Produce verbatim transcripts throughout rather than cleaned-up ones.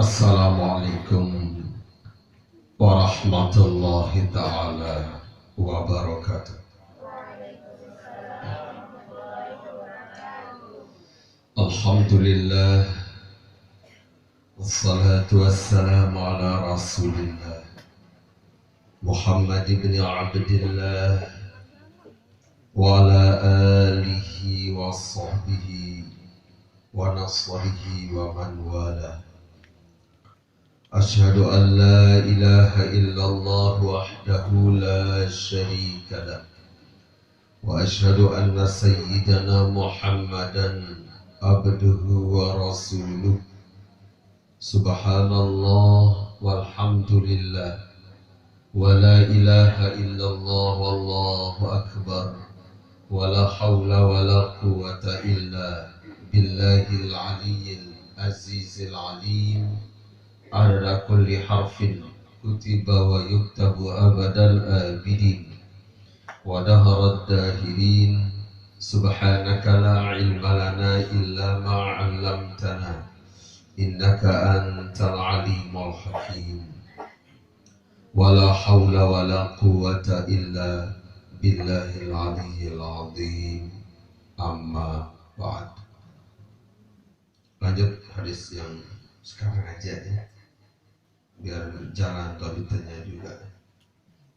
Assalamualaikum warahmatullahi taala wabarakatuh. Alhamdulillah, wassalatu wassalamu ala Rasulillah Muhammad ibn Abdillah wa ala alihi wa sahbihi wa nasrihi wa man wala. Asyhadu an la ilaha illallah wahdahu la syarika lah. Wa asyhadu anna sayyidana Muhammadan abduhu wa rasuluh. Subhanallah walhamdulillah. Wa la ilaha illallah wallahu akbar. Wa la haula wa la quwwata illa billahil aliyyil azizil alim. Adada kulli harfin kutiba wa yuktabu abadal abidin wa daharad dahirin. Subhanaka la ilma lana illa ma 'allamtana innaka antal alimul hakim. Wa la haula wa la quwwata illa billahil aliyyil azim. Amma ba'd. Lanjut hadis yang sekarang aja ya. Biar jalan topiknya juga.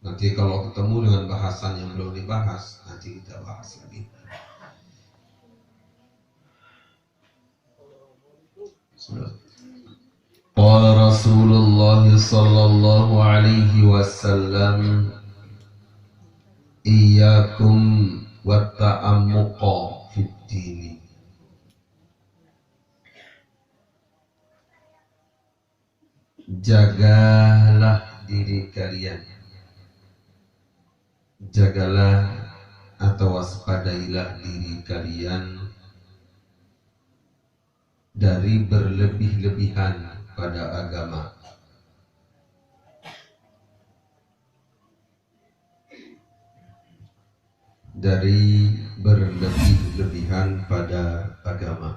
Nanti kalau ketemu dengan bahasan yang belum dibahas, nanti kita bahas lagi. Sudah. Qala Rasulullah sallallahu alaihi wasallam, iyyakum wa ta'ammuqa fid dini. Jagalah diri kalian. Jagalah atau waspadailah diri kalian dari berlebih-lebihan pada agama. Dari berlebih-lebihan pada agama.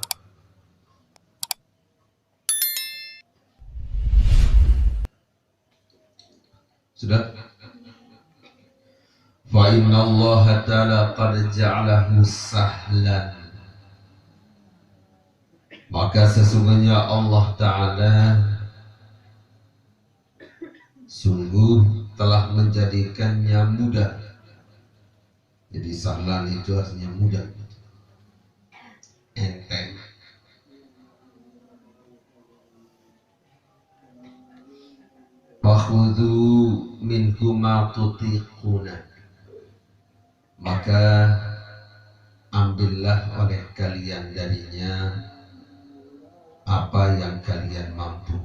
Sudah? Fa innallaha ta'ala qad ja'alahu sahlan. Maka sesungguhnya Allah Ta'ala sungguh telah menjadikannya mudah. Jadi sahlan itu artinya mudah, enteng. Fakhudhu minhu ma tutiquna. Maka ambillah oleh kalian darinya apa yang kalian mampu.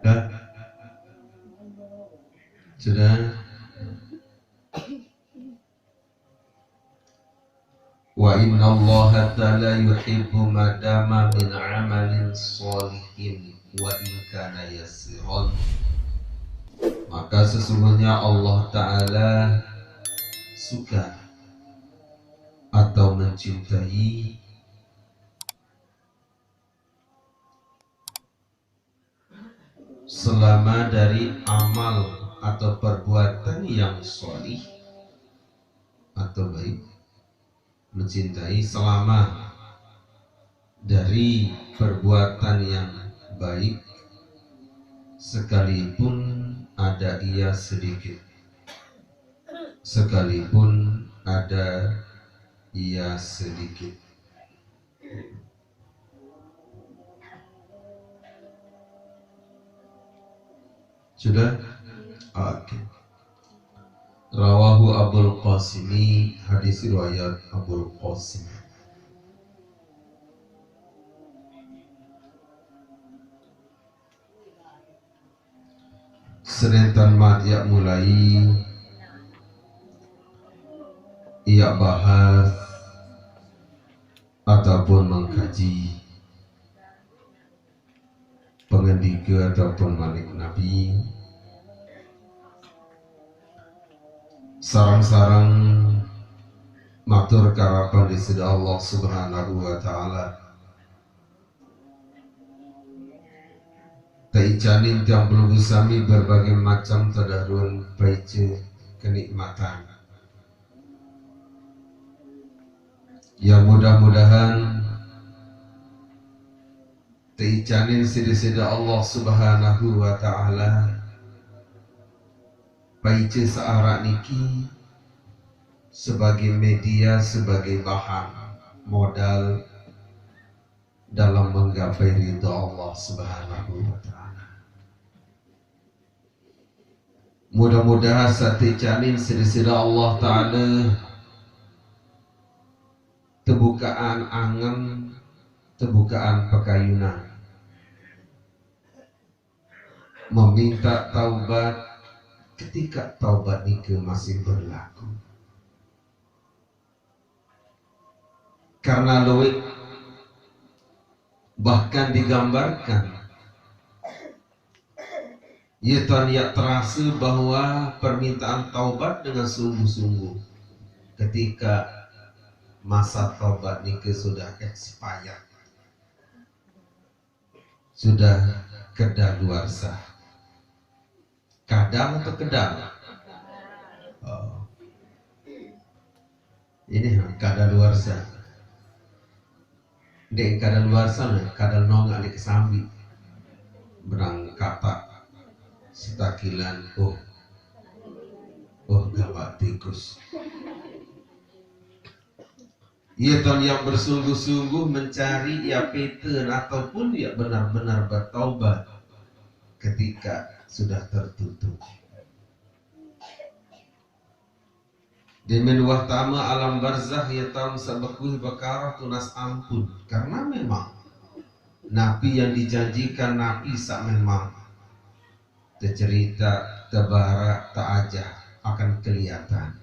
Sudah? Sudah? Wa innallaha ta'ala yuhibbu madama min amalin shalihin wa in kana yasiran. Maka sesungguhnya Allah Ta'ala suka atau mencintai selama dari amal atau perbuatan yang sholih atau baik, mencintai selama dari perbuatan yang baik, sekalipun ada ia sedikit, sekalipun ada ia sedikit. Sudah? Oke. Rawahu Abul Qasimi, hadis riwayat Abul Qasim. Serentan mat ia mulai ia bahas ataupun mengkaji pengendika ataupun manik Nabi, sareng-sareng Atur karapan di sida Allah Subhanahu wa Ta'ala. Taicanin tiang pelungguh sami berbagai macam tadahruan paica kenikmatan. Ya, mudah-mudahan taicanin sida-sida Allah Subhanahu wa Ta'ala paica searah niki sebagai media, sebagai bahan modal dalam menggapai ridha Allah Subhanahu wa Ta'ala. Mudah-mudahan sataicanin sida-sida Allah Ta'ala tebukaan angen, tebukaan pakayunan, meminta taubat ketika taubat nika masih berlaku. Karena luwih bahkan digambarkan, ia tuan ya terasa bahwa permintaan taubat dengan sungguh-sungguh ketika masa taubat nika sudah expired, sudah kedaluarsa. Kadal atau kedal? Oh. Ini ha, kadaluarsa. Dek kadaluarsa, nah, kadal nongak dek kesambi. Benang katak setakilan. Oh, oh, gawat tikus. Ia tuan yang bersungguh-sungguh mencari ia peten ataupun ia benar-benar bertaubat ketika sudah tertutup. Di menuah tama alam barzah ia tuan sebekuih bekara tunas ampun. Karena memang napi yang dijanjikan napi sak memang tercerita, tebarak, teajah akan kelihatan.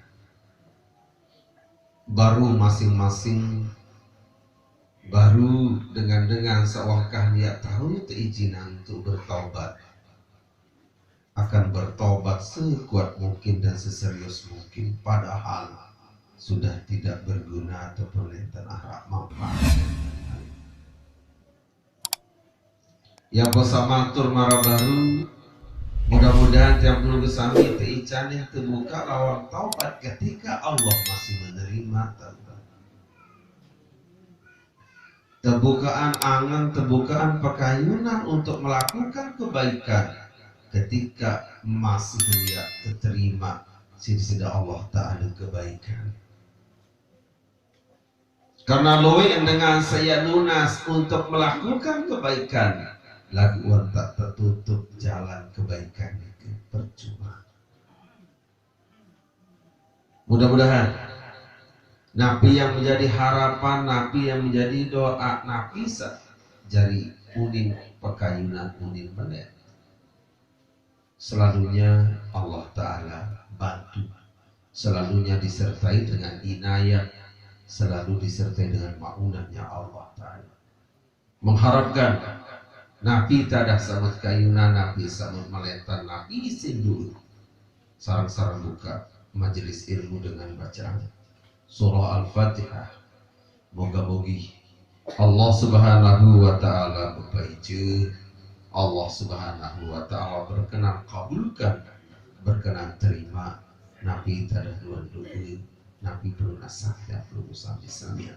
Baru masing-masing, baru dengan-dengan sawakah niat tahu teizinan untuk bertaubat, akan bertaubat sekuat mungkin dan seserius mungkin, padahal sudah tidak berguna ataupun nenten arak manfaat. Ya, basa matur mara baru, mudah-mudahan tiang pelungguh sami teicanin tebuka lawang taubat ketika Allah masih menerima taubat. Tebukaan angen, tebukaan pakayunan untuk melakukan kebaikan ketika masih ya terima sida-sida Allah Ta'ala kebaikan. Karena luwih dengan saya nunas untuk melakukan kebaikan, laguan tak tertutup jalan kebaikan itu percuma. Mudah-mudahan napi yang menjadi harapan, napi yang menjadi doa, napi sa jari unin pakayunan, unin melet, selalunya Allah Ta'ala bantu, selalunya disertai dengan inayat, selalu disertai dengan maunahnya Allah Ta'ala. Mengharapkan napi tadah samut kayunan, napi samut maletan, napi sindu. Sarang-sarang buka majelis ilmu dengan bacaan surah Al-Fatihah. Moga-mogi Allah Subhanahu wa Ta'ala bepaica, Allah Subhanahu wa Ta'ala berkenan kabulkan, berkenan terima napi tadah duan doa, napi pelunasan ya pelungguh sami-sami.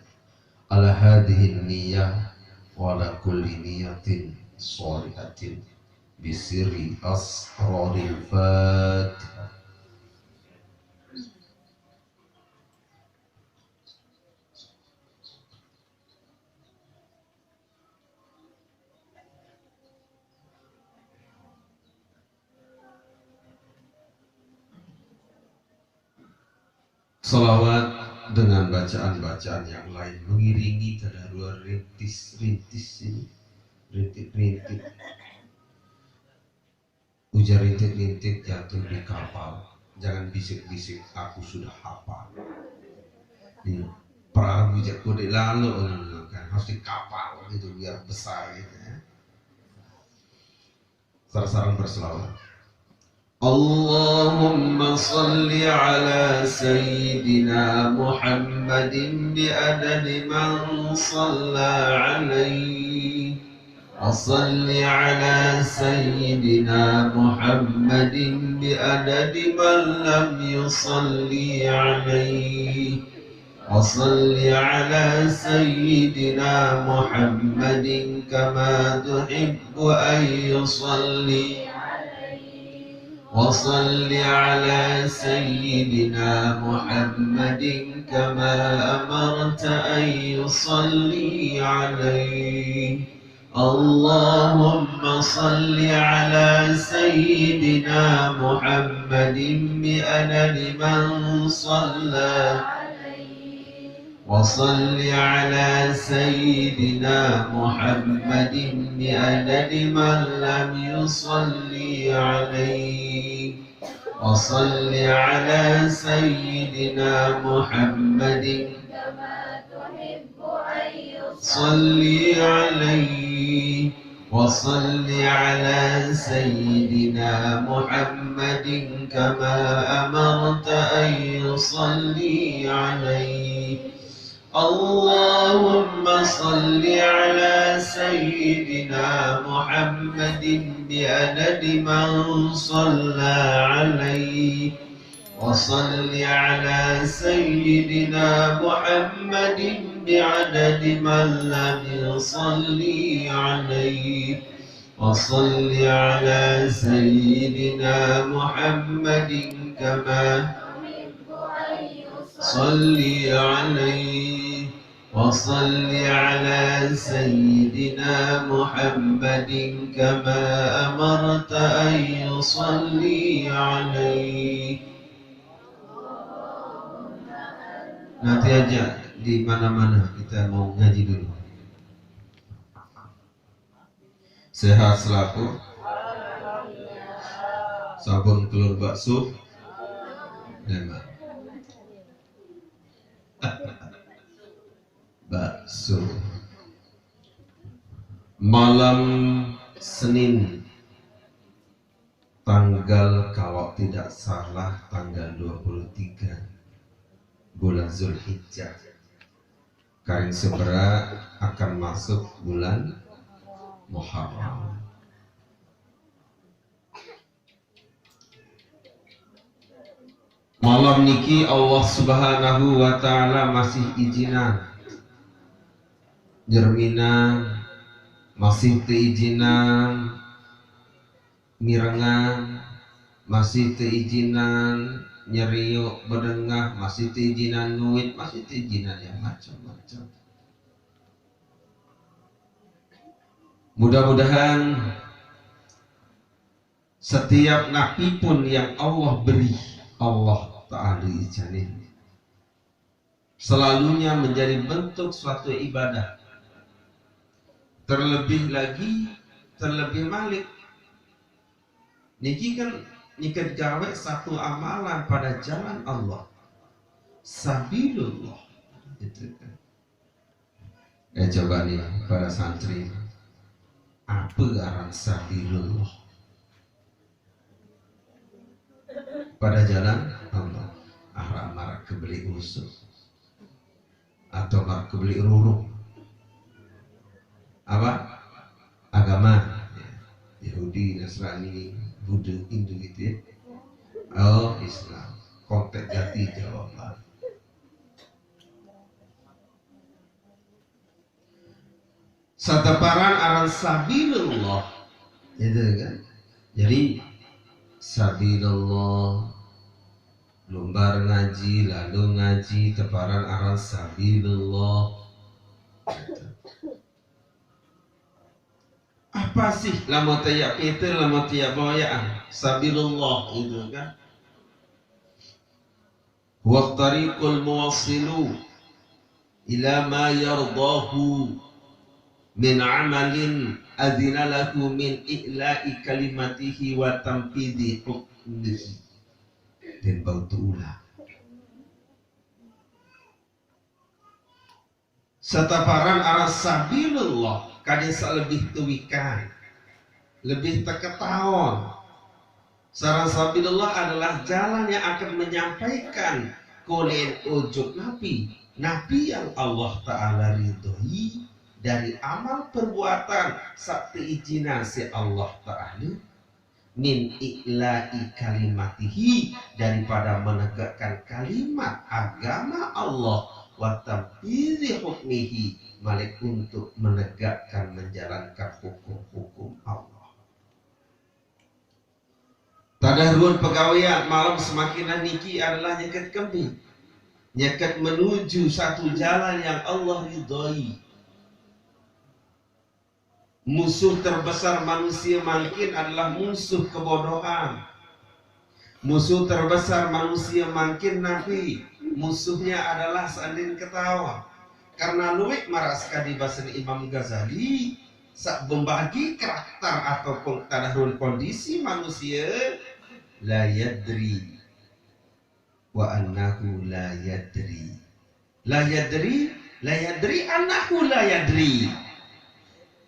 Ala hadhihi niyah wa ala kulli niyatin shalihatin bisirri asraril Fatihah. Salawat dengan bacaan-bacaan yang lain mengiringi tadahruan rintis-rintis ini. Rintik-rintik. Ujar rintik-rintik jatuh di kapal. Jangan bisik-bisik, aku sudah hafal. Ini perahu jak kudik lalu kan harus di kapal gitu biar besar gitu ya. Sarang-sarang berselawat. Allahumma salli ala Sayyidina Muhammad بعدد من صلى عليه، وصل على سيدنا محمد بعدد من لم يصل عليه، وصل على سيدنا محمد كما تحب أن يصلي، وصل على سيدنا محمد كما أمرت أن يصلي عليه. اللهم صل على سيدنا محمد بعدد من صلى، وصل على سيدنا محمد بعدد من لم يصل عليه، وصل على سيدنا محمد، صل عليه، وصل على سيدنا محمد كما أمرت أن يصلي عليه. اللهم صل على سيدنا محمد بعدد من صلى عليه، وصل على سيدنا محمد بعدد من لم يصل عليه، وصل على سيدنا محمد كما صل عليه، وصل على سيدنا محمد كما أمرت أن يصلي عليه. Nanti aja di mana-mana kita mau ngaji dulu. Sehat selaku. Sabun telur bakso. Memang. Bakso. Malam Senin, tanggal, kalau tidak salah, tanggal dua puluh tiga bulan Zulhijjah. Karing sebelah akan masuk bulan Muharram. Malam niki Allah Subhanahu wa Ta'ala masih izinan nyerminan, masih teizinan mirengan, masih teizinan nyeriuk bedengah, masih teizinan nuit, masih teizinan yang macam-macam. Mudah-mudahan setiap napi pun yang Allah beri, Allah Ta'ala ijanin, selalunya menjadi bentuk suatu ibadah. Terlebih lagi, terlebih malik, niki kan niki gawe satu amalan pada jalan Allah. Sabilullah. Itu kan. Eh, coba nih, para santri, apa aran sabilullah? Pada jalan Allah. Arah marak kebeli usuk atau marak kebeli ruruk? Apa? Agama. Ya. Yahudi, Nasrani, Buddha, Hindu gitu ya. Oh, Islam. Kontek jati jawaban. Sataparan aran sabilullah. Itu kan. Jadi sabilullah, lumbar ngaji, lalu ngaji, teparan aran sabilullah. Apa sih lama tiap kita, lama tiap boyaan? Sabilullah itu kan. Wa tariqul muwassilu ila ma yardahu min amalin adina lahu min i'la'i kalimatihi wa tanfidhi hukmihi. Dan bau tulah. Sataparan aran sabilullah, kadin salebih tuwikan, lebih teketaon. Saran sabilullah adalah jalan yang akan menyampaikan kolen ujuk napi Napi yang Allah Ta'ala ridhoi dari amal perbuatan saq teizinan siq Allah Ta'ala, min i'la'i kalimatihi, daripada menegakkan kalimat agama Allah, wa tanfidzi hukmihi, malik untuk menegakkan, menjalankan hukum-hukum Allah. Tadah ruen pegawean malem semakinan niki adalah nyeket kembe, nyeket menuju satu jalan yang Allah ridhoi. Musuh terbesar manusia mangkin adalah musuh kebodohan. Musuh terbesar manusia mangkin napi? Musuhnya adalah saq ndeqn ketaon. Karena lueq maraq sekadi basen Imam Ghazali, saq membagi karakter ataupun tadah ruen kondisi manusia, la yadri wa annahu la yadri. La yadri, la yadri annahu la yadri.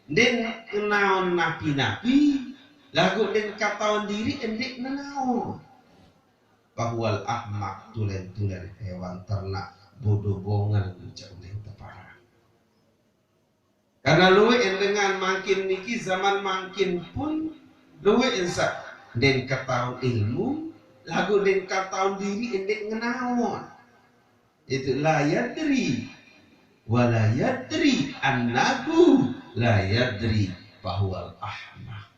Ndeqn nenaon napi-napi, laguq ndeqn ketaon diriq ndeq nenaon. Fahuwal ahmaq, tulen-tulen hewan ternak, bodoh bongal, ucap uleng teparan. Karena lueq dengan mangkin niki, zaman mangkin pun lueq saq ndeqn ketaon ilmu, laguq ndeqn ketaon diriq ndeq nenaon. Itu la yadri, wa la yadri annahu la yadri, fahuwal ahmaq.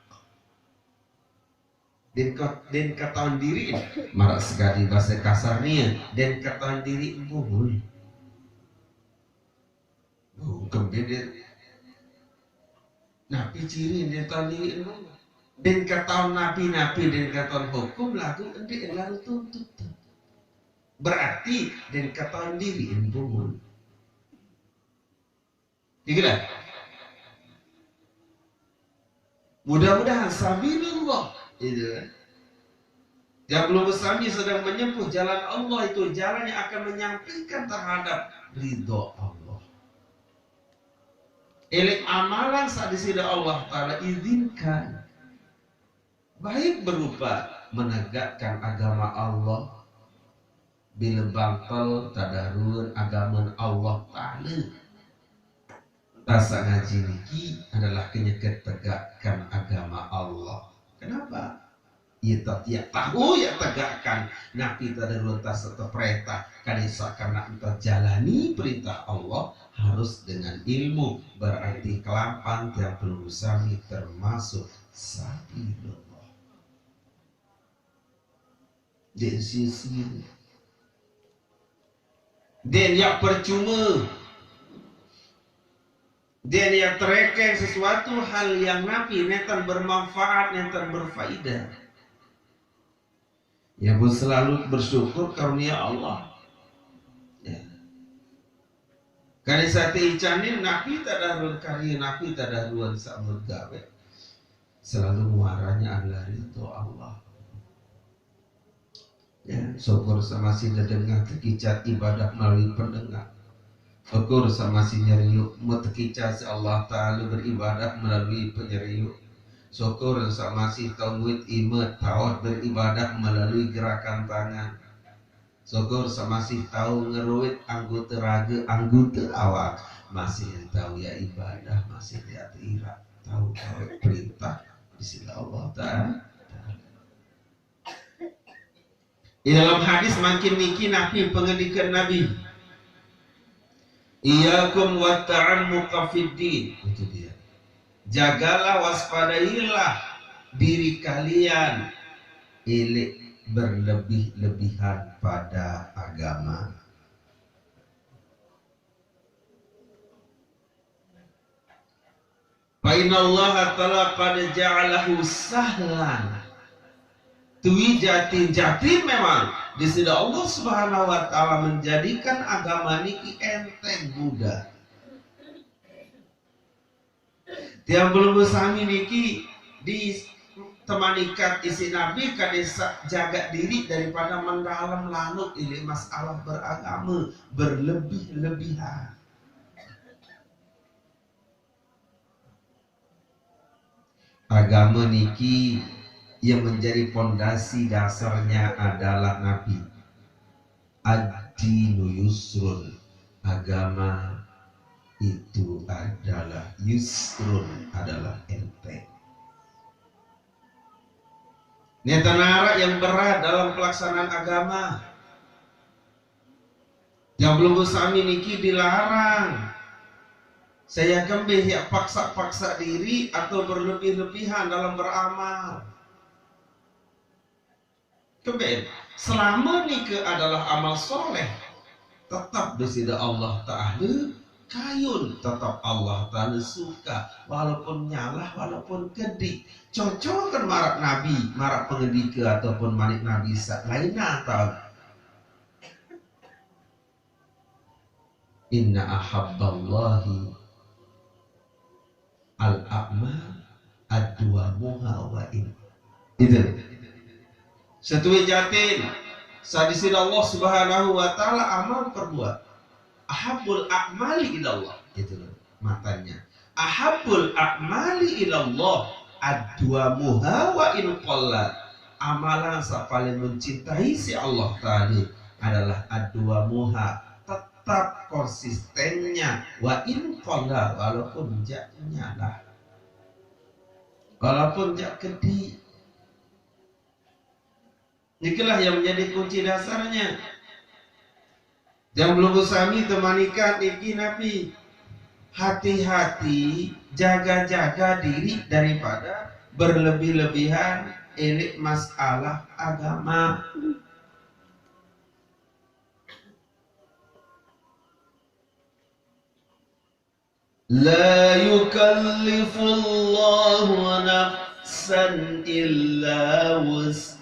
Ndeqn ke-, ndeqn ketaon diriq, maraq sekadi base kasarne, ndeqn ketaon diriq bungul. Bungkem diriq. Napi ciri ndeqn taon diriq bungul? Ndeqn ketaon napi-napi, ndeqn ketaon hukum, laguq ndeqn lalo tuntut. Berarti ndeqn ketaon diriq bungul. Itulah. Mudah-mudahan sabilullah, itu kan. Yang belum bersami sedang menyempuh jalan Allah, itu jalan yang akan menyampaikan terhadap ridho Allah. Eling amalan saq deside Allah Ta'ala izinkan. Baik berupa menegakkan agama Allah, bilebang pel tadah ruen agamen Allah Ta'ala. Taseq ngaji niki adalah kenyeke tegakkan agama Allah. Kenapa? Ie ta-, ie tahu, ie tegakkan napi tadah ruen taseq teperintah, kadi saq kenaq tejalani perintah Allah harus dengan ilmu, berarti kelapan tiang pelungguh sami termasuk sabilullah. Ndeq sie-sie. Ndeq yaq percume. Ndeq yaq terekeng sesuatu hal yang napi nenten bermanfaat, nenten berfaedah. Ya, pun selalu bersyukur karunia Allah. Ya. Kali saq teicanin napi tadah ruen karye, napi tadah ruen saq megawe. Selalu muaranya adalah ridho Allah. Ya, syukur saq masih dedengah tekican ibadah melalui pendengah. Syukur saq masih nyeriuq, metekican siq Allah Ta'ala beribadah melalui penyeriuq. Syukur saq masih tao nguit ime taoq beribadah melalui gerakan tangan. Syukur saq masih tao ngeruit anggote rage, anggote awak, masih tao yaq ibadah, masih yaq teiraq, tao gaweq perintah deside Allah Ta'ala. Di dalam hadis mangkin niki napi pengendikan Nabi? Iyyakum wa ta'ammuqa fid din. Itu dia. Jagalah, waspadailah diri kalian eling berlebih-lebihan pada agama. Fa innallaha ta'ala qad ja'alahu sahlan. Tui jatin-jatin memang Deside Allah Subhanahu wa Ta'ala menjadikan agama niki enteng, mudah. Tiang pelungguh sami niki di temanikan isiq Nabi kade saq jagaq diriq daripada mendalem laluq ileq masalah beragame, berlebih-lebihan. Agame niki yang menjadi pondasi dasarnya adalah Nabi. Ad-dinu yusrun. Agama itu adalah yusrun, adalah enteng. Ini adalah yang berat dalam pelaksanaan agama. Yang belum sami niki dilarang. Saya kembih ya paksa-paksa diri atau berlebih-lebihan dalam beramal. Kembali, selama niki adalah amal soleh, tetap di sida Allah Ta'ala kayun, tetap Allah Ta'ala suka, walaupun nyalah, walaupun gede. Cocok kan marak Nabi, marak pengendika ataupun manik Nabi sa-, lain atau inna ahabballahi al-a'mal adwamuha wa in. Itu. Setuju jatin, sadisir Allah Subhanahu wa Ta'ala amal perbuat. Ahabbul a'mali ilallah. Itu matanya. Ahabbul a'mali ilallah adwamuha wa in qalla. Amalan sa paling mencintai si Allah Ta'ala adalah adwamuha, tetap konsistennya, wa in qalla, walaupun jaknya lah, walaupun jak kedi. Inilah yang menjadi kunci dasarnya. Yang belum sami temanikan iki napi, hati-hati, jaga-jaga diri daripada berlebih-lebihan elik masalah agama. La yukallifullahu nafsan illa wus'aha.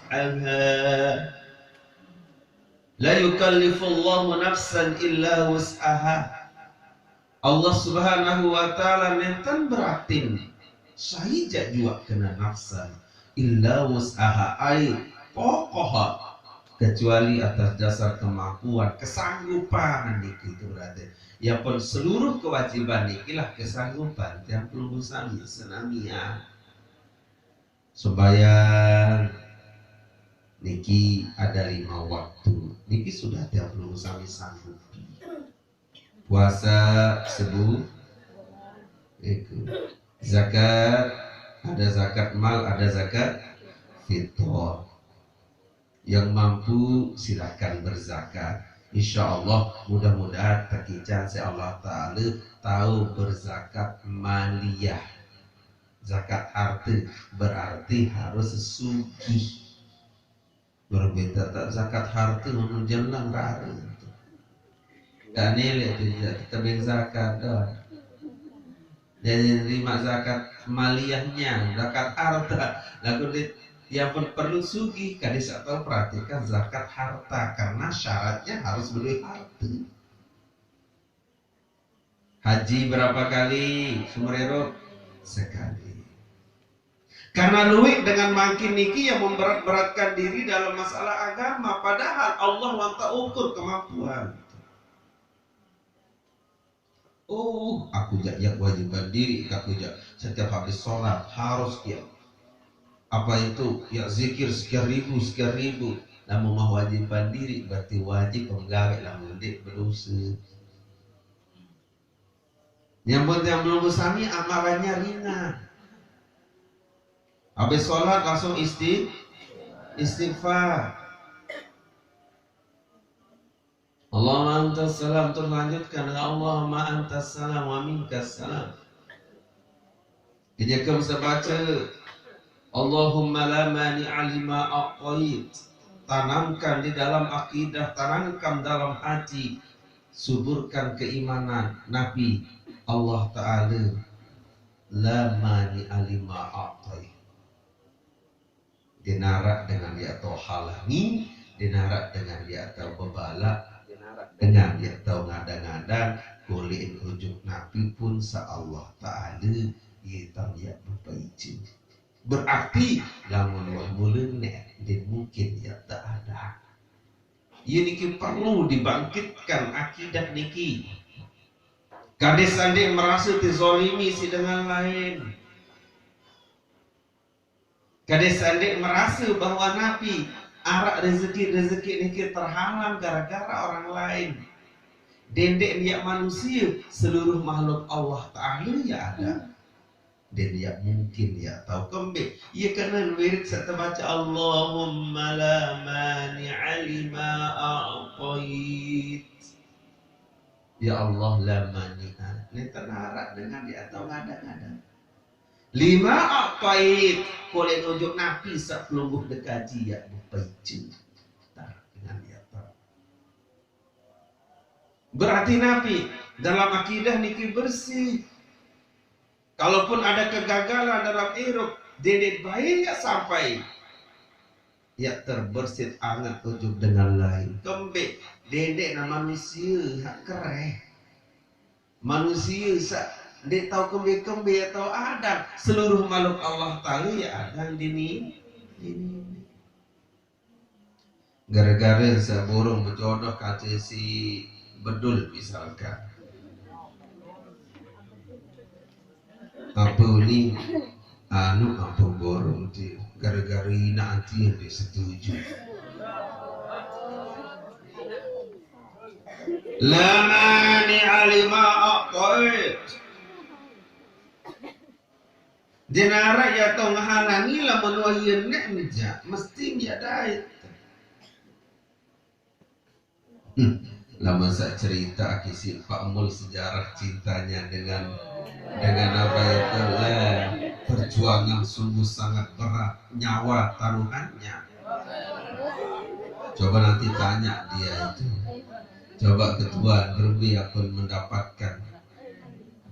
La yukallifullahu nafsan illa wus'aha. Allah Subhanahu wa Ta'ala nenten beratin saija jua kena nafsan illa wus'aha, ai pokok, kecuali atas dasar kemampuan, kesanggupan niki itu berarti. Ya pun seluruh kewajiban nikilah kesanggupan tiang pelungguh sami senamian. Sembahyang niki ada lima waktu. Niki sudah tiang pelungguh sami sanggupi. Puasa sebu iku. Zakat, ada zakat mal, ada zakat fitrah. Yang mampu silakan berzakat. Insya Allah, mudah-mudahan tekican si Allah Ta'ala tahu berzakat maliyah. Zakat harta berarti harus sugih. Berbeda tak zakat harta menunjang rara. Dan nilai tidak kita zakat dah. Jadi terima zakat maliyahnya, zakat harta. Lalu di, yang per-, perlu sugih, kadis atau perhatikan zakat harta karena syaratnya harus beli harta. Haji berapa kali seumur hidup? Sekali. Karena luwih dengan makin niki yang memberat-beratkan diri dalam masalah agama, padahal Allah wanta ukur kemampuan. Oh, aku jak, jak wajiban diri, aku jak setiap habis sholat harus dia. Apa itu? Ya zikir sekian ribu, sekian ribu. Namun mah wajiban diri, berarti wajib penggawe lah mendik berdosa. Yang penting belum sami amalannya ringan. Habis sholat langsung isti-, istighfar. Allahumma antas salam, terus lanjutkan dengan Allahumma antas salam wa minkas salam. Dia kamu baca Allahumma la mani'a lima a'tait. Tanamkan di dalam akidah, tanamkan dalam hati, suburkan keimanan Nabi, Allah Ta'ala la mani'a lima a'tait. Dinarak dengan dia tahu halangi, dinarak dengan dia tahu bebala, dinarak dengan dia tahu ngadang-ngadang, kulit ujuk Nabi pun sa Allah Ta'ala, kita dia bepaicin. Berarti lamun wah mulun ne, dia mungkin dia tak ada. Ini ki perlu dibangkitkan akidah niki. Kadis andai merasa dizalimi si dengan lain. Kadis andai merasa bahwa Nabi arak rezeki-rezeki niki terhalang gara-gara orang lain. Dendeq yaq manusie, seluruh makhluk Allah Taala yaq ada. Dendeq yaq mungkin yaq tao kembeq. Ie kenen wirid saq tebace, "Allahumma la mani'a lima a'tait." Ya Allah, la mani'a. Nenten araq dengan yaq tao ngada-ngada. Lima a'tait, koleq nunjuk napi saq pelungguh dekaji yaq bepaice. Tah, dengan yaq tao. Berarti napi? Dalam akidah niki bersih. Kalaupun ada kegagalan dalam irup, dendeq bae yaq sampai yaq terbersit anget ojok dengan lain. Kembeq? Dendeq ne manusie yaq kereh. Manusie saq ndeq tao kembe-kembe atao adang. Seluruh makhluk Allah Taala yaq adang dini, dini. Gare-gare saq burung bejodoh kance siq bedul, misalkan. Ape uni? Anu, ape burung ti? Gare-gare inaq anti ndeq setuju. La mani'a lima a'tait. Ndeq araq yaq tao ngehalangi lamun wah ie neq mejaq, mesti yaq dait. Hmm. Lamun saq cerita kisiq Pak Mul sejarah cintanya dengan, dengan apa itu, lah, perjuangan sungguh sangat berat, nyawa taruhannya. Coba nanti tanya dia itu. Coba ketuan, berembe ape mendapatkan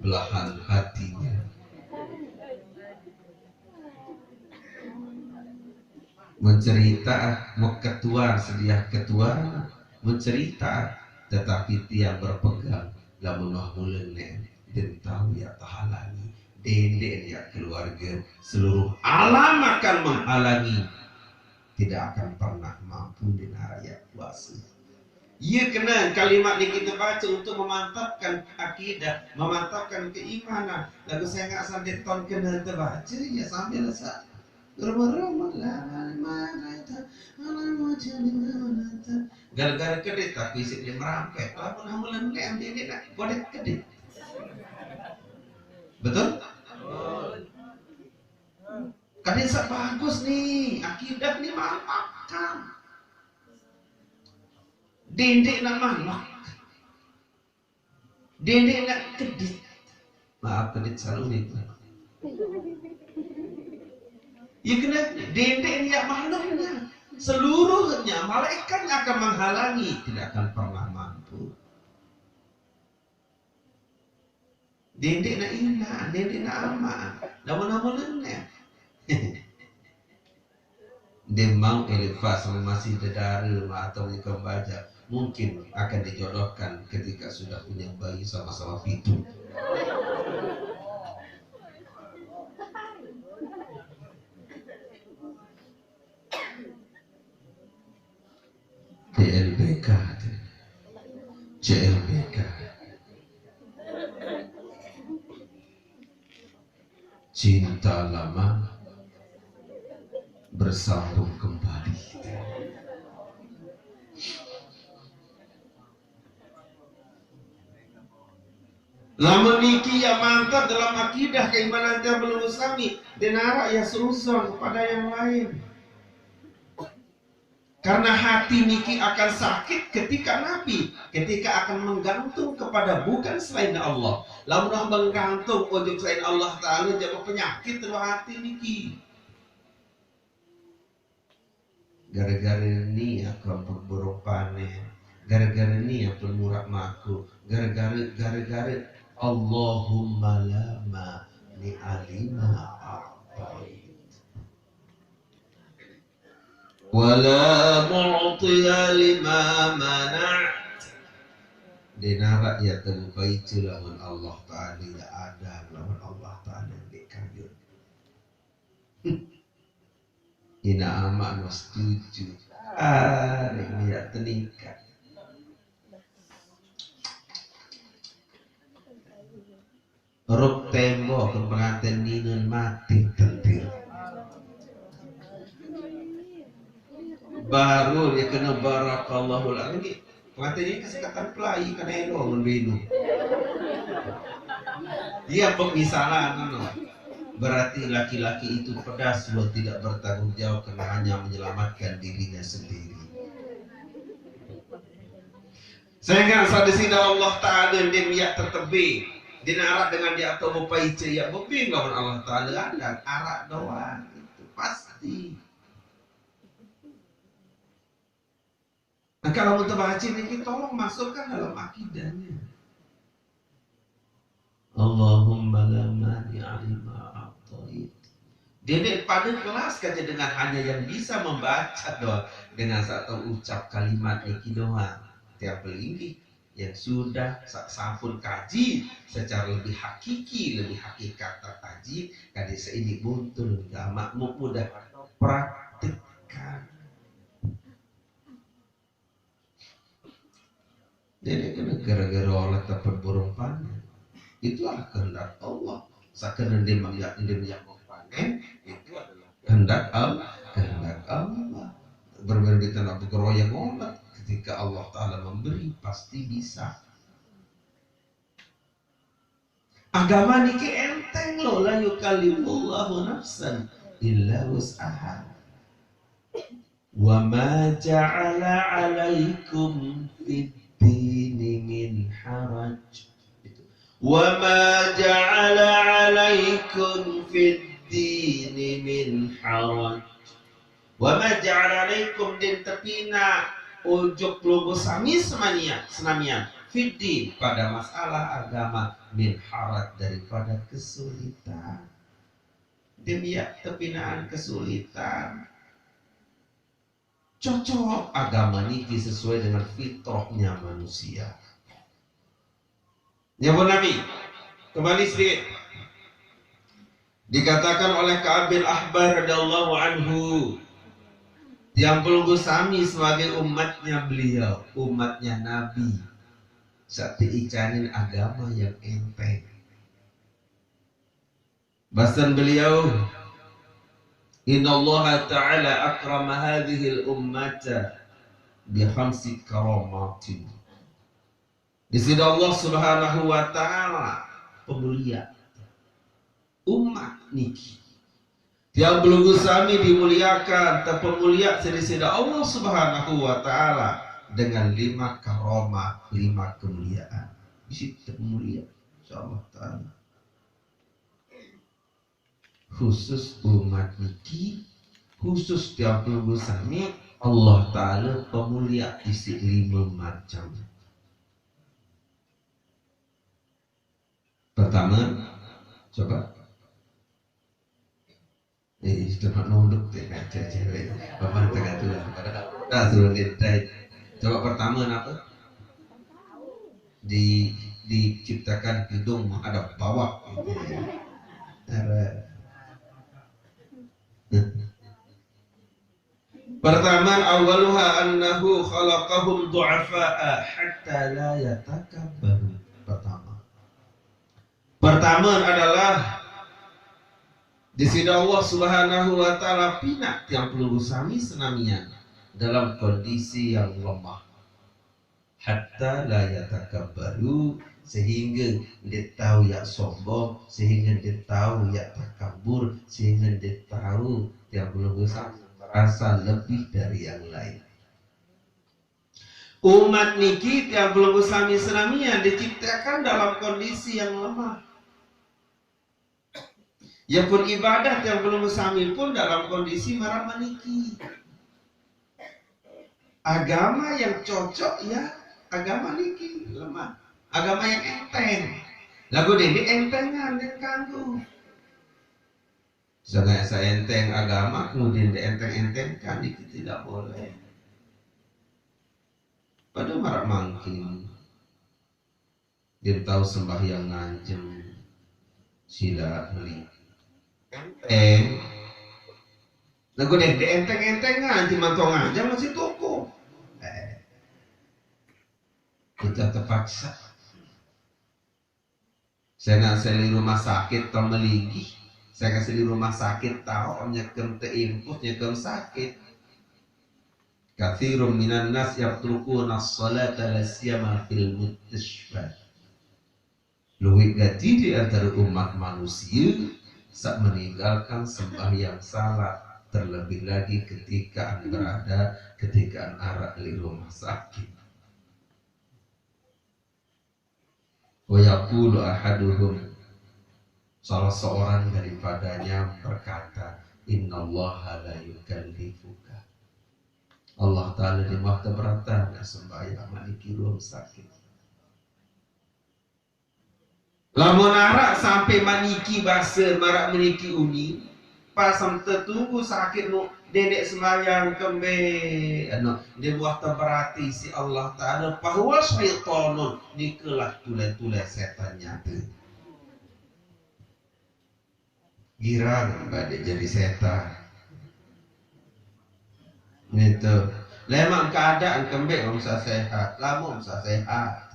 belahan hatinya. Mencerita, meketuan, sediah ketuan, mencerita, tetapi tiang berpegang, lamun wah mule neq, ndeq tao yaq tehalangi, dendeq yaq keluarge, seluruh alam akan menghalangi, tidak akan pernah mampu, ndeq araq yaq kuase. Ie kene kalimat niki tebace untuk memantapkan akidah, memantapkan keimanan. Laguq sengaq sampe ton kene tebace, ie sambil saq ngerumah-rumah, la mana itu, mana macam mana itu. Gara-gara kedit tapi siq ie merampek, lamun hamulan leq ambil ini nak bodek kedit. Betul? Kadin saq bagus ni, akidah ni mantap kan. Dendeq naq manok. Dendeq naq kedit. Maaf, kedit salu ni. Ie kene dendeq ni yaq manokne. Seluruhnya malaikatnya akan menghalangi, tidak akan pernah mampu. Dendeq naq inaq, dendeq naq amaq, lamun-lamun leq. Ndeq mauq eleq pas masih dedare atau ikam bajaq, mungkin akan dijodohkan ketika sudah punya bayi sama-sama pitu. C L B K, C L B K. Cinta lama bersambung kembali. Lamun niki yaq mantap dalam akidah keimanan tiang belungguh sami, ndeq araq yaq seuzon kepada yang lain. Karena hati niki akan sakit ketika napi, ketika akan menggantung kepada bukan selain Allah. Lamun menggantung ojok selain Allah Taala, jari penyakit lho hati niki. Gara-gara ni aku ampun burung panen. Gara-gara ni ampun murah maku. Gara-gara, gara-gara Allahumma la mani'a lima a'tait. Wa la mu'tiya lima mana'at. Ndeq araq yaq tebaice lamun Allah Taala ndeq ada, lamun Allah Taala ndeq kayun. Inaq amaq no setuju. Ah, ndeq yaq tenikaq. Ruk tembok penganten ninen mati tentir. Baru ie kene barakallahu lak. Niki Pengantin ini kasih kata pelai karena elo membelu. Iya, pemisalan, no. Berarti laki-laki itu pedas, sudah tidak bertanggung jawab karena hanya menyelamatkan dirinya sendiri. Sehingga saat di sini Allah Ta'ala dia miak tertebih, dia narak dengan dia atau bepaice ya bebing lawan Allah Ta'ala, ada arak doang itu pasti. Nah, kalau mutawajib ini tolong masukkan dalam akidahnya. Allahumma la mani'a lima a'tait. Dia ni pada kelas kaja dengan hanya yang bisa membaca doang dengan satu ucap kalimat niki doang. Tiap linggih yang sudah sa- sampun kaji secara lebih hakiki, lebih hakikat terkaji, kadi seini buntul gamak mu mudah praktikkan. Jadi kena gara-gara oleh tempat burung panen. Itulah kehendak Allah. Sakena dia menyak dia menyak panen, itu adalah kehendak Allah. Kehendak Allah. Berbeda kita nak bergeroyang olah. Ketika Allah Ta'ala memberi, pasti bisa. Agama niki enteng loh, la yukallifullahu nafsan illa wus'aha. Wa ma ja'ala 'alaikum fid dini min haraj. Wa ma ja'ala 'alaikum fid dini min haraj. Wa ma ja'ala 'alaikum, din tepina ujuk lugu sami semania, senamian, fid din, pada masalah agama, min haraj, daripada kesulitan. Dia tepinaan kesulitan. Cocok agama niki sesuai dengan fitrahnya manusia. Nyebut Nabi, kembali sedikit. Dikatakan oleh Ka'ab bin Ahbar radhiyallahu anhu, tiang pelungguh sami sebagai umatnya beliau, umatnya Nabi, sati icanin agama yang enteng. Basan beliau, "Innallaha ta'ala akrama hadhil ummata bi khamsi karamatin." Di sini Allah Subhanahu wa Ta'ala pemulia umat niki. Tiang pelungguh sami dimuliakan, terpemulia sini Allah Subhanahu wa Ta'ala dengan lima karomah, lima kemuliaan. Di situ terpemulia, insyaallah Ta'ala. Khusus umat niki, khusus tiang pelungguh sami, Allah Ta'ala pemulia isi lima macam. Pertama, coba. Eh, coba nunduk deh, cewek. Paman tengah tu lah. Pada tak suruh dia try. Coba pertama apa? Di diciptakan hidung menghadap bawah. Gitu ya. Ada. Pertama, awaluha annahu khalaqahum du'afa'a hatta la yatakabbaru. Pertama. Pertama adalah di sini Allah Subhanahu wa Ta'ala pina tiang pelungguh sami senamian dalam kondisi yang lemah. Hatta la yatakabbaru, sehingga dia tahu yang sombong, sehingga dia tahu yang takabur, sehingga dia tahu tiang pelungguh sami merasa lebih dari yang lain. Umat niki tiang pelungguh sami senamian diciptakan dalam kondisi yang lemah. Ya pun ibadah tiang pelungguh sami pun dalam kondisi marap maniki. Agama yang cocok ya agama niki lemah. Agama yang enteng. Lagu dende entengan dan kanggo. Sangat seenteng agama kemudian dienteng-entengkan itu tidak boleh. Pada marap mangkin. Dia tahu sembahyang nganjem sila beli. Enteng. Lagu deh, enteng-enteng nganjem mantong nganjem masih toko. Eh. Kita terpaksa. Saya nak seli rumah sakit tau meligi. Saya kasih di rumah sakit tau nyekem teimpus nyekem sakit. Katsirun minan nas yatrukuna as-salata la siyama fil mustashfa. Luwih gati di antara umat manusia sak meninggalkan sembahyang salat, terlebih lagi ketika berada, ketika arak di rumah sakit. Wa yaqulu ahaduhum, salah seorang daripadanya berkata, "Innallaha la yukallifuka." Allah Ta'ala di mah keberatan sembahyang maniki rumah sakit. Lamun arak sampai maniki basa, marak maniki uni, pasam tetunggu sakit mu, dedek sembahyang kembe, anu, dia buah teberati si Allah Ta'ala, bahwa syaitanun, nikalah tulai-tulai setan nyata. Girang badai jadi setan. Gitu. Lemang keadaan kembe bisa sehat, lamun bisa sehat.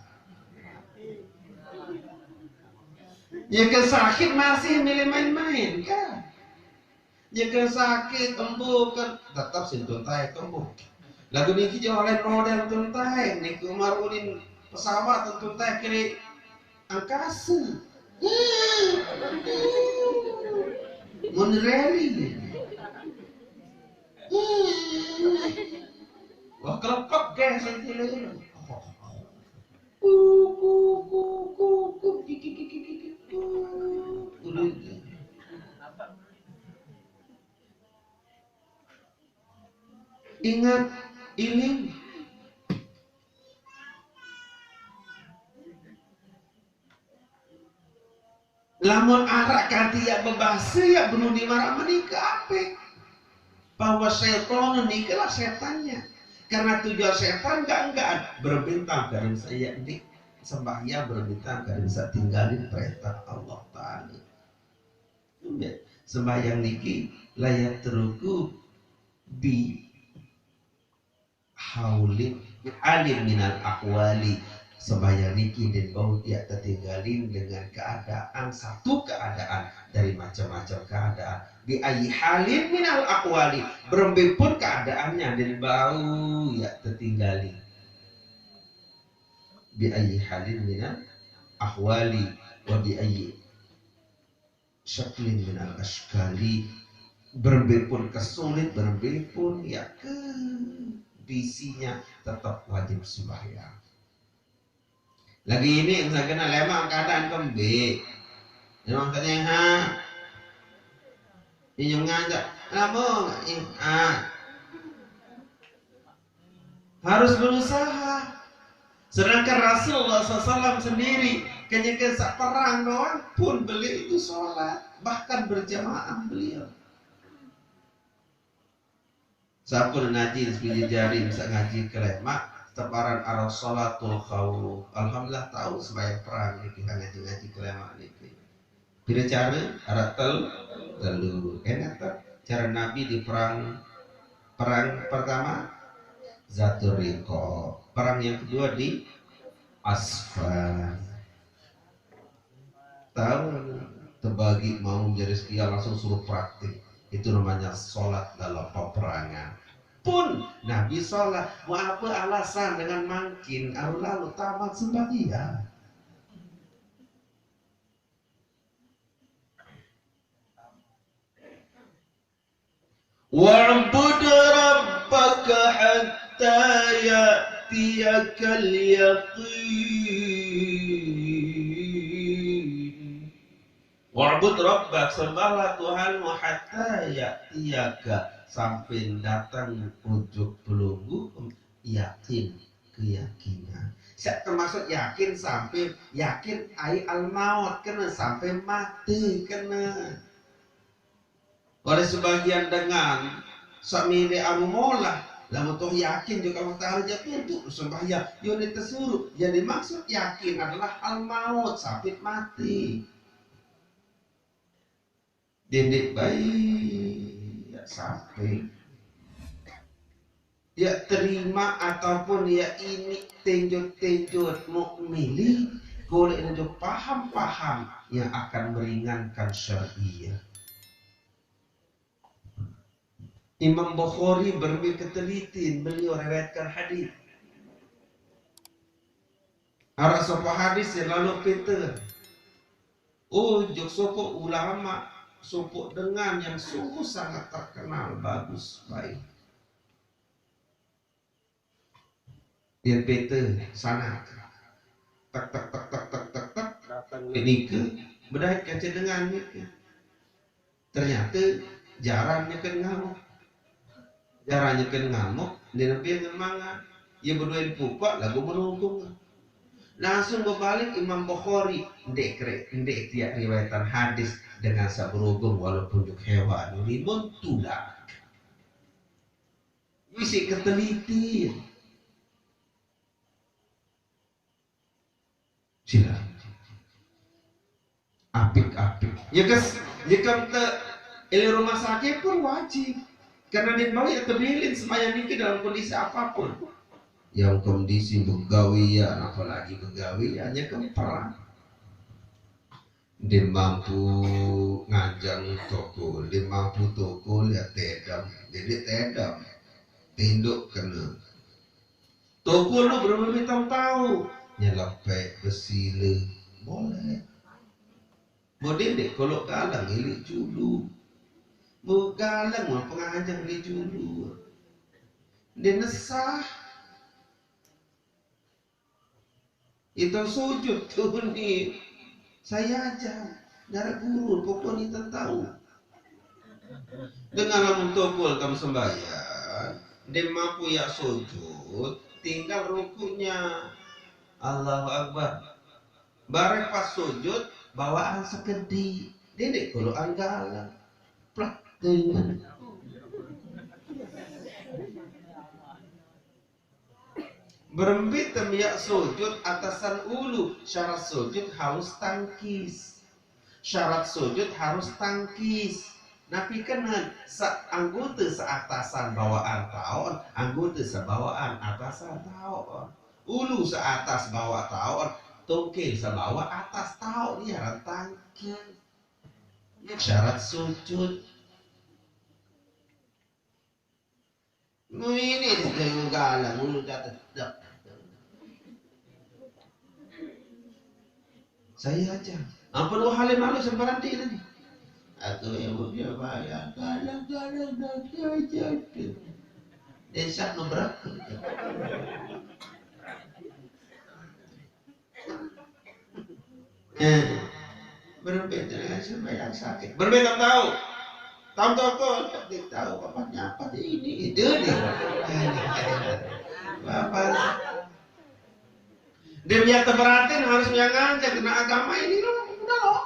Ya ke sakit masih milih main-main kan? Ya ke sakit embu kan tetap sin tuntai kembu. Lagu niki jauh lain model tuntai, niku marunin pesawat tuntai kiri angkasa. Mun rally. Wah, kelepek guys, yang kira ini. Ku, ku, ku, ku, ku, ki, ki, ki, ki, ki, ki, ku. Udah. Ingat, iling. Lamun arak kanti ya bebasa ya bunuh di marah menikah apa? Bahwa setan nikalah setannya. Karena tujuan setan enggak enggak berbintang karena saya di sembahyang berbintang karena bisa tinggalin perintah Allah Ta'ala. Sembahyang niki layak teruku bi haulin alim minal akwali. Sembahyang niki dan bau ya tertinggalin dengan keadaan satu keadaan dari macam-macam keadaan. Bi ayi halin minal akwali, berembe pun keadaannya dan bau ya tertinggalin. Bi ayi halin minal akwali wa bi ayi syaklin minal asykali, berembe pun kesulit, berembe pun ya ke bisinya tetap wajib sembahyang. Lagi ini misalkan lemah keadaan kembe, memang sehat, minum ngajak, lama ingat. Harus berusaha. Sedangkan Rasulullah sallallahu alaihi wasallam sendiri kenyeke sak perang doang pun beliau itu sholat, bahkan berjamaah beliau. Sampun ngaji sepuluh jari bisa ngaji kelemak teparan arah sholatul khawf. Alhamdulillah tahu sembahyang perang niki ngaji-ngaji kelemak niki. Pira cara? Arak tel telu. Enak tak? Cara Nabi di perang perang pertama Zatul Riqab. Perang yang kedua di Asfan. Tahu terbagi mau jadi sekian langsung suruh praktik. Itu namanya sholat dalam peperangan. Pun Nabi sholat. Mau apa alasan dengan mangkin? Lalu tamat sembahyang. Wa'bud rabbaka hatta ya'tiyakal yaqin. Wa'bud rabbak, sembahlah Tuhanmu, hatta ya'tiyaka, sampai datang ujuk pelunggu, yakin, keyakinan. Saya termasuk yakin sampai yakin ai al maut kena sampai mati kena. Oleh sebagian dengan samile anu molah, lamun toh yakin juga Allah Ta'ala jatuh untuk sembahyang. Yang ditesuruh, yang dimaksud yakin adalah al maut, sampai mati. Dendek baik ya sampai ya terima ataupun ya ini tenjot-tenjot mau milih boleh itu paham-paham yang akan meringankan syariah. Imam Bukhari berembe ketelitin, beliau riwayatkan hadis. Araq sopoq hadis saq lalo pete. Ojok sopoq ulama, sopoq dengan yang sungguh sangat terkenal, bagus, baik. Dia pete sanad. Tek, tek, tek, tek, tek, tek, tek. Dateng nike, bedait kance dengan nike. Ternyate jarang nyeken ngamuk. Jarang nyeken ngamuk, ndeq nebiengen mangan. Ie bedoen pupaq laguq berogong. Langsung bebalik Imam Bukhari, "Ndeq kere-, ndeq tiaq riwayatan hadis dengan saq berogong walaupun juk hewan, limun tulak." Isiq ketelitin. Sila. Apik-apik. Nyekes, nyekem te, ile rumah sakit pun wajib. Karena ndeq mauq ye tebilin sembahyang niki dalam kondisi apapun. Yang kondisi begawean, apalagi begawean, nyekem perang. Ndeq mampu nganjeng tokol, ndeq mampu tokol, ya tedem, ndeq tedem. Tinduk kene. Tokol lu berembe mitang tau, nyelepek, besile, boleh. Mode ndeq koloq galeng iliq julu. Mau galeng, mau penganjeng iliq julu. Ndeq nesah. Ite sujud tuni. Sai aja, ndaraq guru, pokokne ite tau. Dengan lamun tokol tam sembahyang, ndeq mampu yaq sujud, tinggal rukuknya. Allahu Akbar. Bareh pas sujud, bawaqan sekediq. Ndeq koloqan galeng. Plak, dengan. Berembe tem yaq sujud atasan ulu, syarat sujud harus tangkis. Syarat sujud harus tangkis. Napi kenen? Sa-, anggote seatasan bawaqan taoq, anggote sebawaqan atasan taoq. Ulu seatas bawaq taoq, tungkil sebawaq atas taoq, ni aran tangkis. Syarat sujud. Ini dia galak mulu catet. Dak. Saya aja. Ampun, wah, hale malu sembarang dia tadi. Atau yang mau dia bayar, galak, galak, galak, galak. Desa ngebrak. Eh, berembe dengan sembahyang sakit. Berembe tam tau. Tam tokol, ndeq tau apa nyapa ini, itu nih. Bapak. Dia biar teberatin harus yang ngajak kena agama ini loh, udah loh.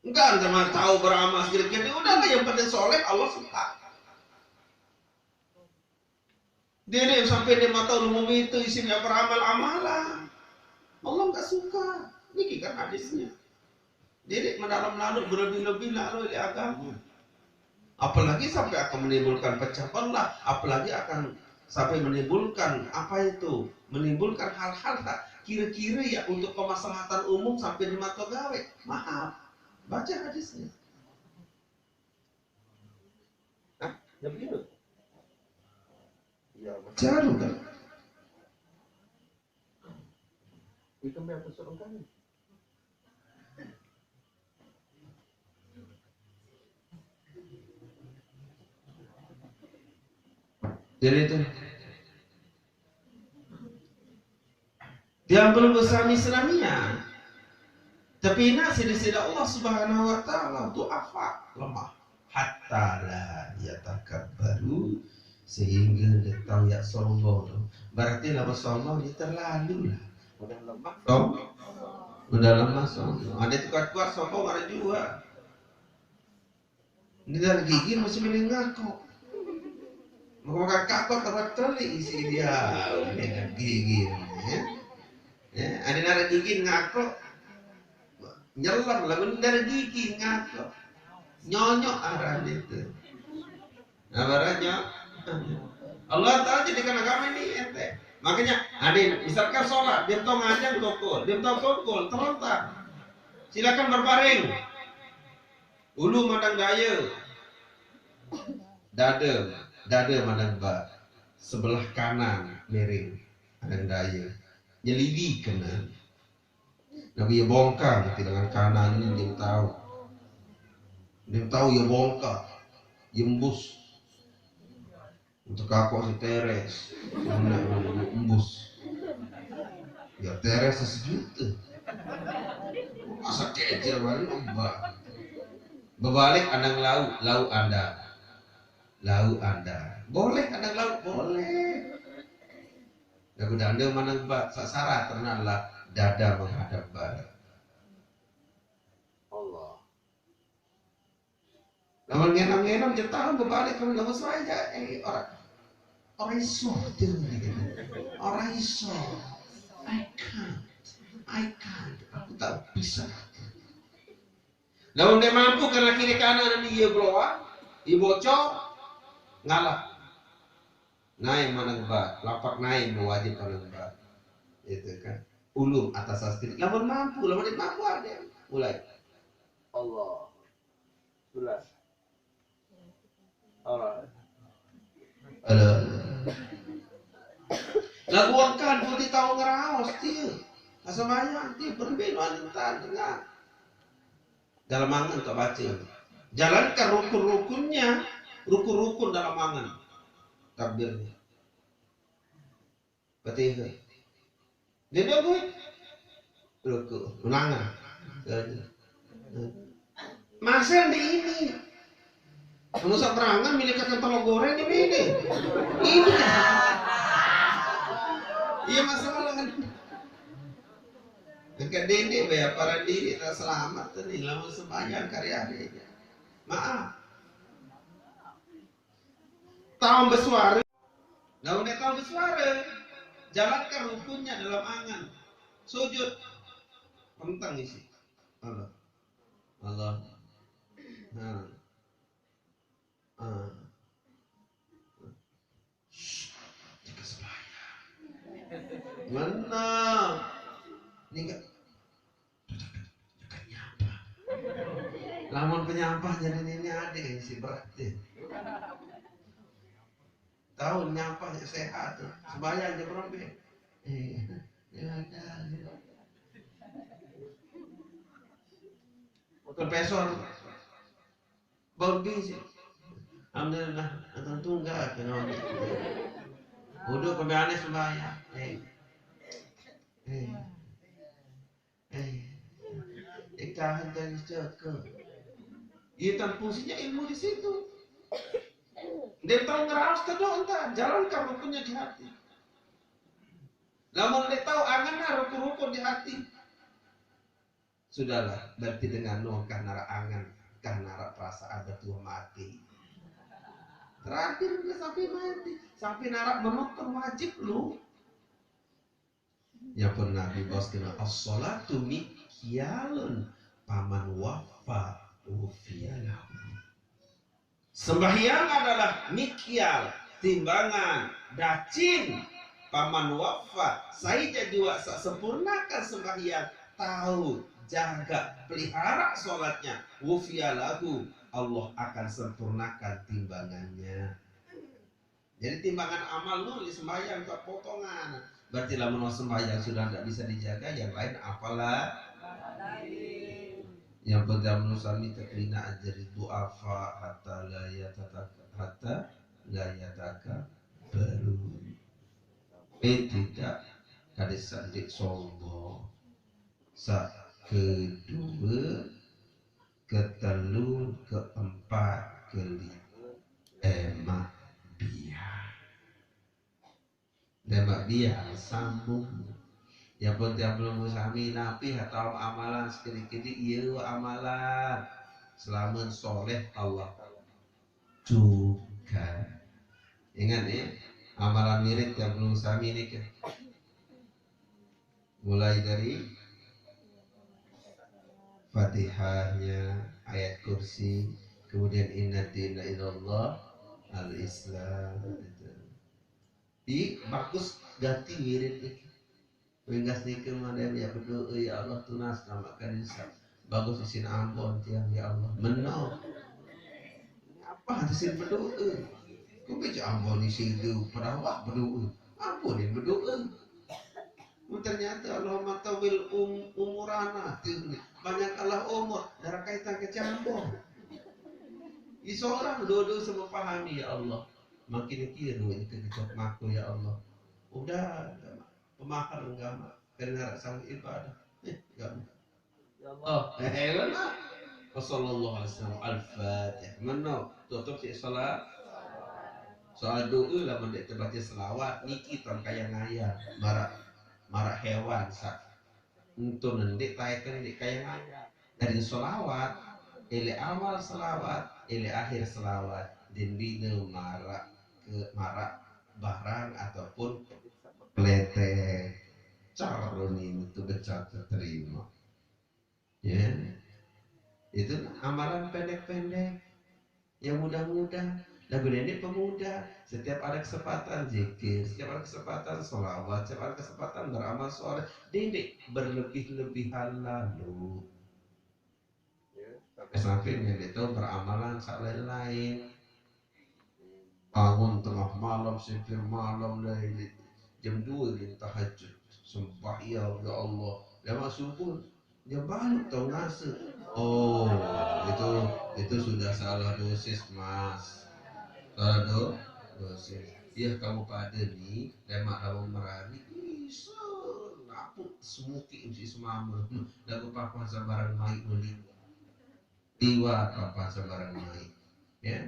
Enggak, enggak mau tahu beramal segala-galanya. Udahlah, yang penting soleh, Allah suka. Diriq sampai dia mau tahu lu mau itu isinya beramal-amalan. Allah enggak suka. Niki kan hadisnya. Diriq mendalam lalu berlebih-lebih lalu di agama. Apalagi sampai akan menimbulkan pecah belah, apalagi akan sampai menimbulkan apa itu, menimbulkan hal-hal tak kira-kira ya untuk kemaslahatan umum sampai di mata gawe. Maaf, baca hadisnya. Hah? Ya begitu. Ya, jaru kan? Itu yang tersuruh kan? Jadi itu. Tiang pelungguh sami senamian. Tapi inaq side-side Allah Subhanahu wa Ta'ala du'afa, lemah. Hatta la yatakabbaru, sehingga ndeq tau yaq sombong. Berarti lamun sombong, ya terlalu lah. Udah lemah, song-, udah lemah sombong. Ada kuat-kuat sombong, ada juga. Ini darah gigi masih mending ngaku. Mau makan kakak, terus telik isi dia. Ini darah gigi, ya. Ya, ada darah gigi ngaku. Nyelam lah, bener gigi ngaku. Nyonyok arah itu. Nah, barangnya Allah Ta'ala jadikan agama ini enteng. Makanya, ada misalkan sholat, dia tahu ngajak tokol, dia tahu tokol, terlontar. Silakan berbaring. Ulu mandang daya. Dada, dada mandang ba. Sebelah kanan miring mandang daya. Nyelidi kena. Nabi ya bongkar nanti dengan kanan ni dia tahu. Dia tahu ya bongkar. Yembus. Untuk aku si Teres. Mana embus. Ya Teres sejuta. Masa kecil balik lomba. Berbalik andang lauk, lauk anda. Lauk anda. Boleh andang lauk, boleh. Lagu danda mandang ba, syarat ternalah dada menghadap barat. Allah. Lamun ngenam-ngenam je tahu berbalik kamu lamun saya eh orang orang iso tu orang iso. I can't, I can't, aku tak bisa. Lamun dia mampu karena kiri kanan dia bloa, dia bocor, ngalah. Naik mana ba, lapak naik wajib mana ba. Itu kan. Ulung atas sastri. Lamun mampu, lamun dia mampu ada. Mulai. Allah. Jelas. Allah. Halo. Lagu angkan pun dia tahu ngeraos dia. Asa bayang dia berbeda dengan tengah. Dalam angan tak baca. Jalankan rukun-rukunnya, rukun-rukun dalam angan. Takbirnya. Fatihah. Dia dah gue. Ruku, menangan. Masih ada ini. Kamu seberangan milik kacang telur goreng di ini. Ini. Iya masalah. Dekat dini bayar para diri tak selamat tu ni lamun sembahyang karya hari. Maaf. Tahu bersuara. Lamun dia tahu bersuara, jalankan rukunnya dalam angan. Sujud. Tentang isi. Allah. Allah. Nah. Ah. Shh, jaga sembahyang. Mana? Ini enggak. Jangan nyapa. Lamun penyapa jadi ini ada yang si berat deh. Tahu nyapa yang sehat tuh. Sembahyang aja berembe. Eh, ya ada. Profesor. Bagus. Alhamdulillah, nonton tunggal kenal. Udah kami aneh sembahyang. Eh. Eh. Eh. Ikahan tadi cakap. Iya, tan fungsinya ilmu di situ. Dia tahu ngeraos tadi entah jalankan rukunnya di hati. Lamun dia tahu angan rukun-rukun di hati. Sudahlah, berarti dengan nu kah nara angan, kah nara perasaan bertuah mati. Terakhir udah sampai mati, sampai nara menuntun wajib lu. Ya pun Nabi bos kena as-salatu mikyalun paman wafa ufiya lahu. Sembahyang adalah mikyal, timbangan, dacin. Paman wafa, saija jua sesempurnakan sembahyang, tahu, jaga, pelihara sholatnya, wufiya lahu, Allah akan sempurnakan timbangannya. Jadi timbangan amal lu di sembahyang tak potongan. Berarti lamun sembahyang sudah tidak bisa dijaga, yang lain apalah? Yang penting menurut sami teklina ajari duafa hatta la yataka hatta la yataka baru. Eh tidak kada sandik sombong. Sa kedua, ketelu, keempat, kelima, emak biar. Demak biar sambung. Ya pun tiap belum sami napi atau amalan sekali-kali iya amalan. Selamat soleh Allah juga. Ingat ya, amalan wirid tiap belum sami ni ke. Mulai dari Fatihahnya, ayat kursi, kemudian inna dina inallah al-Islam. Di bagus ganti wirid ni. Ringkas ni ke mana ya berdoa ya Allah tunas nama kan insya. Bagus isin Ambon tiang, ya Allah. Meno. Apa isin berdoa? Kok baca Ambon isin tu perawak berdoa? Ambon yang berdoa. Ternyata Allahumma tawil um, umurana tu, banyak Allah umur, darah kaitan ke Ambon. Iso orang doa sama pahami, ya Allah. Makin kira itu kecok mako, ya Allah. Udah, pemahar enggak mak, kena sang ibadah. Eh, enggak mak. Ya Allah. Oh, eh, eh, lah. Wassalamualaikum warahmatullahi wabarakatuh. Al-Fatihah. Meno, tutup si salat. Soal doa lah, mendek terbaca selawat. Niki tam kaya ngaya. Marak, marak hewan, sa. Entun ndeq taeken ndeq kaya ngaya. Dari selawat, ele awal selawat, ele akhir selawat. Dendine marak ke, marak barang ataupun kletek. Cer ni itu becat terima. Ya. Itu amalan pendek-pendek. Yang mudah-mudah. Lagu nenek pemuda. Setiap ada kesempatan zikir, setiap ada kesempatan sholawat, setiap ada kesempatan beramal soleh. Didik berlebih-lebihan lalu. Ya, sampai-sampai nenek itu beramalan sak lain-lain. Bangun tengah malam, sampai malam dah ini. Jam dua ini tahajud. Sembahyang, ya Allah. Lemak subuh, dia baru tahu ngasuh. Oh, itu itu sudah salah dosis, Mas. Salah do, dosis. Ya, kamu pada ni, lemak lawan merari, bisa napuk semuki mesti semama. Lagu papa sembarang mai muli. Liwat papa sembarang mai. Ya.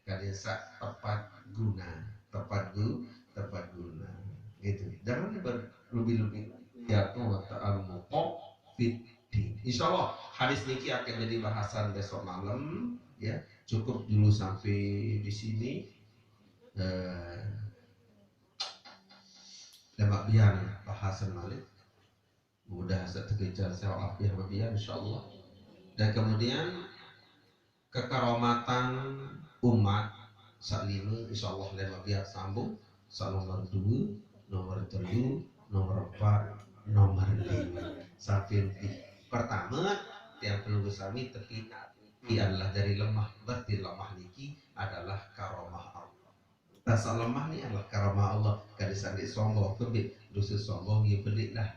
Kadin sak tepat guna, tepat gu, tepat guna. Gitu. Jangan berlebih-lebih. Ya, wa ta'al muqaffiddin. Insya Allah hadis niki akan jadi bahasan besok malam. Ya, cukup dulu sampai di sini. Eh, lemak biar bahasan malik. Mudah setekejar sewa afiah babian, insya Allah. Dan kemudian kekaromatan umat sak lima, insya Allah lemak biar sambung. Sak nomor dua, nomor telu, nomor empat, nomor lima. Sampai di pertama, tiang perlu bersami tepi adalah dari lemah. Berarti lemah niki adalah karomah Allah. Rasa lemah ni adalah karomah Allah. Kada sandi sombong kebit. Dosa sombong, ya belik dah.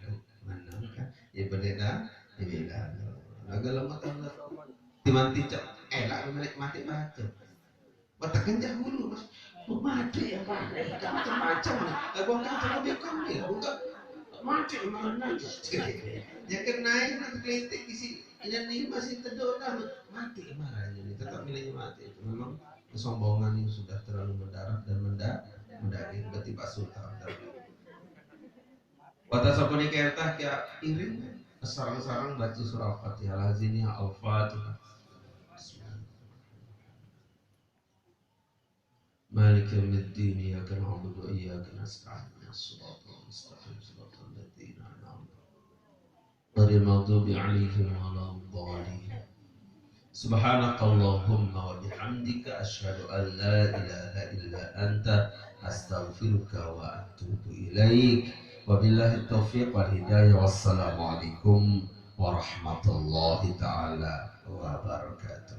Mana kan? Ya belik dah. Ya belik dah. Lagu lemah tangga. Timan ticak. Eh, lagu menikmati batu. Wah, terkencah dulu, Mas. Oh, mati ya, Pak. Macam-macam. Lagu angkat terlebih kami. Bukan mati mana? Dia kena air, nanti kelitik isi. Ini ni masih teduh dah. Mati marahnya ni. Tetap milihnya mati. Memang kesombongan ini sudah terlalu mendarat dan menda-, mendaging. Berarti Pak Sultan. Wata sapunika entah kia iring sarang-sarang baca surah Fatihah. Al-Azini Al-Fatihah. Bismillah. مالك يوم الدين، إياك نعبد وإياك نستعين، اهدنا الصراط المستقيم، صراط الذين أنعمت عليهم، غير المغضوب عليهم ولا الضالين. سبحانك اللهم وبحمدك، أشهد أن لا إله إلا أنت، أستغفرك وأتوب إليك. وبالله التوفيق والهداية، والسلام عليكم ورحمة الله تعالى وبركاته.